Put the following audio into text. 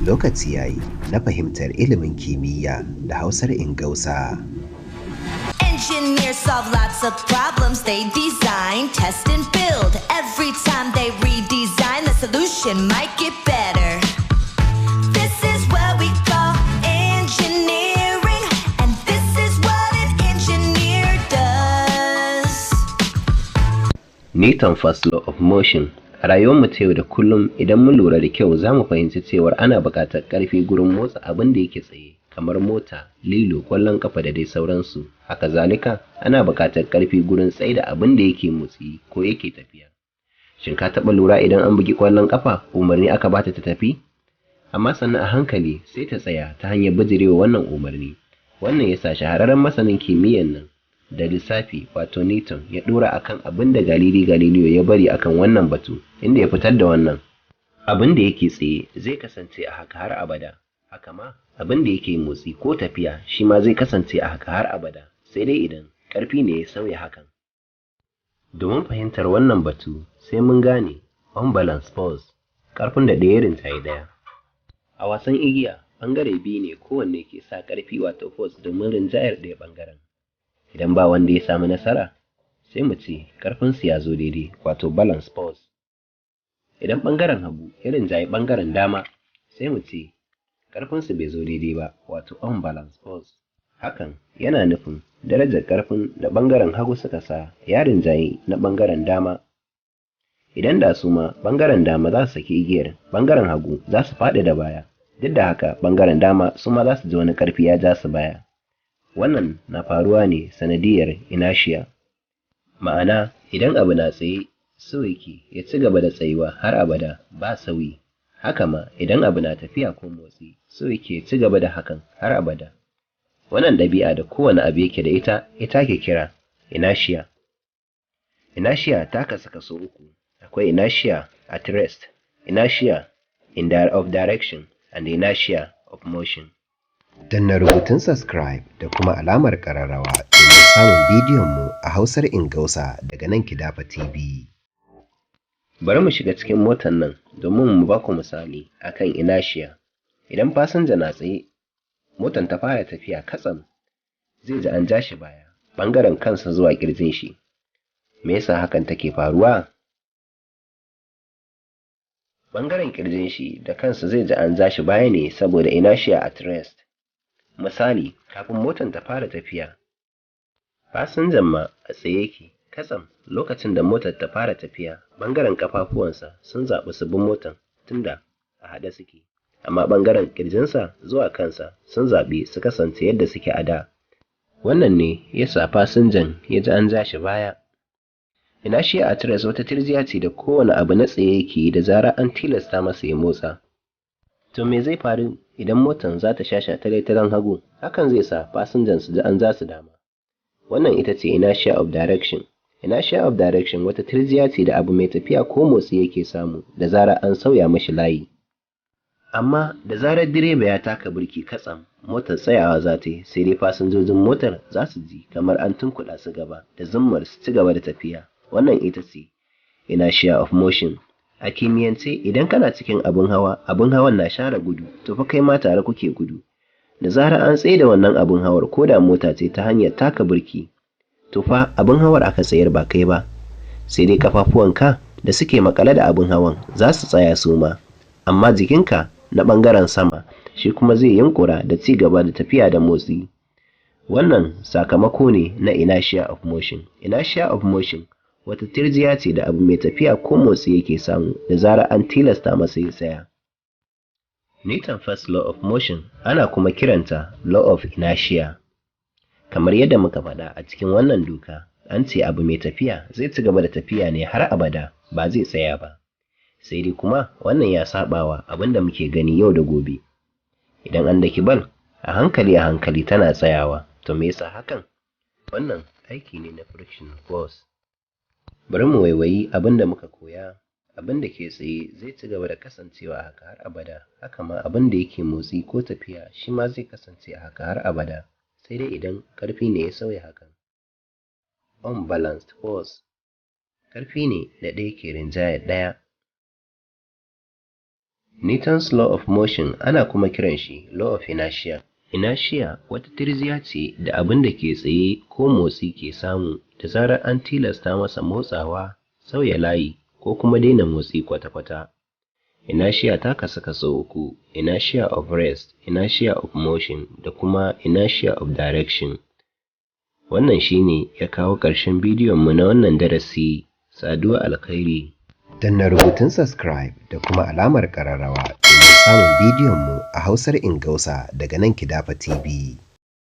Lokaci ya yi na fahimtar ilimin kimiyya da Hausar Ingausa. Engineers solve lots of problems. They design, test, and build. Every time they redesign, the solution might get better. This is what we call engineering, and this is what an engineer does. Newton First Law of Motion. A rayuwarmu ta yau da kullum, idan mun lura da kyau, za mu fahimci cewar ana buƙatar ƙarfi gurin motsa abin da yake tsaye, kamar mota, lilo, ƙwallon ƙafa da dai sauransu. Haka zalika ana buƙatar ƙarfi gurin tsaida abin da yake motsi ko yake tafiya. Shin ka taɓa lura idan an bugi ƙwallon ƙafa, umarni aka bata ta tafi? Amma sannan a hankali sai ta tsaya ta hanyar bijirewa wannan umarni. Wannan yasa shahararren masanin kimiyyan nan da lissafi, wato Newton, ya ɗora akan abin da Galilei Galileo ya bari akan wannan batu, inda ya fitar da wannan: abin da yake tsaye zai kasance a haka har abada, haka ma abin da yake motsi ko tafiya shi ma zai kasance a haka har abada, sai dai idan ƙarfi ne ya sauya hakan. Domin fahimtar wannan batu, sai mun gane unbalanced force, ƙarfin da ɗaya rinjayi ɗaya. A wasan igiya, ɓangare biyu ne kowanne ke sa ƙarfi, wato force, domin rinjayar ɗaya ɓangaren. Idan ba wanda ya samu nasara, sai mu ce ƙarfinsu ya zo daidai, wato balance force. Idan ɓangaren hagu ya rinjayi ɓangaren dama, sai mu ce ƙarfinsu bai zo daidai ba, wato unbalanced force. Hakan yana nufin darajar ƙarfin da ɓangaren hagu suka sa ya rinjayi na ɓangaren dama. Idan da su ma ɓangaren dama za su saki igiyar, ɓangaren hagu za su faɗi da baya. Duk da haka, ɓangaren dama su ma za su ji wani ƙarfi ya ja su baya. Wannan na faruwa ne sanadiyar inertia. Ma'ana, idan abu na tsaye, so yake ya ci gaba da tsayuwa har abada ba sauyi. Haka ma idan abu na tafiya ko motsi, so yake ya ci gaba da hakan har abada. Wannan ɗabi'a da kowane abu yake da ita, ita ake kira inertia. Inertia ta kasu kaso uku. Akwai inertia at rest, inertia in of direction, and inertia of motion. Danna rubutun subscribe da kuma alamar ƙararrawa domin samun bidiyonmu a Hausar Ingausa daga nan Kidafa TV. Bari mu shiga cikin motar nan domin mu ba ku misali akan inertia. Idan fasinja na tsaye, motar ta fara tafiya katsam, zai ji an ja shi baya, ɓangaren kansa zuwa ƙirjin shi. Me yasa hakan take faruwa? Ɓangaren ƙirjin shi da kansa zai ji an ja shi baya ne saboda inertia at rest. Misali, kafin motar ta fara tafiya, fasinjan ma a tsaye yake. Katsam lokacin da motar ta fara tafiya, ɓangaren ƙafafuwansa sun zaɓi su bi motar tunda a haɗe suke, amma ɓangaren ƙirjinsa zuwa kansa sun zaɓi su kasance yadda suke a da. Wannan ne ya sa fasinjan ya ji an ja shi baya. Inertia at rest wata tirjiya ce da kowane abu na tsaye yake yi da zarar an tilasta masa ya motsa. To, me zai faru idan motar za ta sha shataletalen hagu? Hakan zai sa fasinjan su ji an ja su dama. Wannan ita ce inertia of direction. Inertia of direction wata tirjiya ce da abu mai tafiya ko motsi yake samu da zarar an sauya mashi layi. Amma da zarar direba ya taka birki, katsam motar tsayawa za ta yi, sai dai fasinjojin motar za su ji kamar an tunkuɗa su gaba da zummar su ci gaba da tafiya. Wannan ita ce inertia of motion. A kimiyyance, idan kana cikin abin hawa, abin hawan na share gudu, to fa kai ma tare kuke gudu. Da zarar an tsaida wannan abin hawar, ko da mota ce, ta hanyar taka birki, to fa abin hawar aka tsayar ba kai ba. Sai dai kafafuwanka da suke makale da abin hawan za su tsaya su ma, amma jikinka na ɓangaren sama shi kuma zai yunkura da ci gaba da tafiya da motsi. Wannan sakamako ne na inertia of motion. Inertia of motion wata tirjiya ce da abu mai tafiya ko motsi yake samu da zarar an tilasta masa ya tsaya. Newton First Law of Motion ana kuma kiranta Law of Inertia. Kamar yadda muka faɗa, a cikin wannan doka an ce abu mai tafiya zai ci gaba da tafiya ne har abada, ba zai tsaya ba. Sai dai kuma wannan ya saɓawa abin da muke gani yau da gobe. Idan an daki bal, a hankali a hankali tana tsayawa. To, me yasa hakan? Wannan aiki ne na friction force. Bari mu waiwayi abin da muka koya. Abin da ke tsaye zai ci gaba da kasancewa haka har abada, haka ma abin da yake motsi ko tafiya shi ma zai kasance a haka har abada, sai dai idan ƙarfi ne ya sauya hakan. Unbalanced force ƙarfi ne da ɗaya ke rinjayar ɗaya. Newton's law of motion ana kuma kiran shi law of inertia. Inertia wata tirjiya ce da abin da ke tsaye ko motsi ke samu da zarar an tilasta masa motsawa, sauya layi, ko kuma daina motsi kwata-kwata. Inertia ta kasu kaso uku: inertia of rest, inertia of motion, da kuma inertia of direction. Wannan shi ne ya kawo ƙarshen bidiyonmu na wannan darasi. Saduwar alkhairi. Danna rubutun subscribe da kuma alamar ƙararrawa domin samun bidiyonmu a Hausar Ingausa daga nan Kidafa TV.